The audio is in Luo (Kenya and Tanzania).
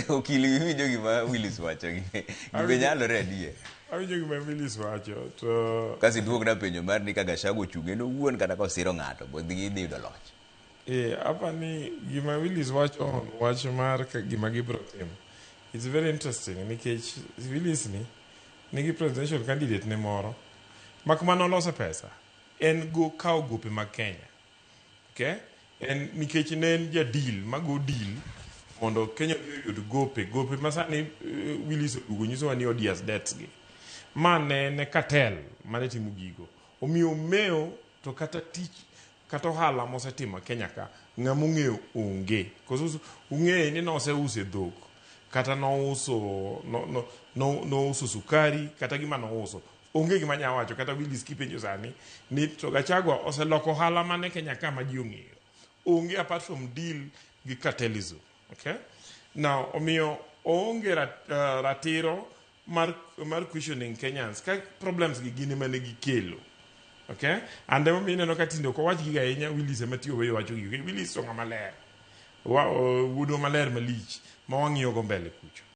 Okili iwinjo gima Willis wacho gibe nyalore adier. Awinjo gima Willis wacho to Kasi duokna penjo mar ni ka Gachagua ochung' en owuon kata kosiro ng'ato bo dhi gidhi yudo loch. Apa ni gima Willis wacho on wach mar ka gima gibro timo. It's very interesting nikech Willis ni nigi presidential candidate ne moro mak mana oloso pesa en go kawo gope mag Kenya. Okay? En nikech ne en ja deal mago deal mondo Kenya obi oyud gope gope ma sani Willis oduogo nyisowa ni odias debts gi. Ma ne ne cartel mane timo gigo. Omiyo omewo to kata tich kata ohala mosetimo e Kenya ka ng'ama ong'eyo onge. Koso ung'eyo ni noseuso e dhok kata nouso no, no, no, nouso sukari kata gima nouso onge gima nya wacho kata Willis kipenjo sani ni to Gachagua oseloko ohala mane Kenya ka ma ji ong'eyo onge apart from deal gi cartelism okay now omiyo oonge ratiro mar questioning Kenyans ka problems gi gin ema ne gikelo okay and emomiyo ineno ka tinde ok owach gigo ahinya Willis ema tiyo weyo wacho gigo Willis to ng'ama ler wuodwa maler malich ma wang'iyo go mbele kucho.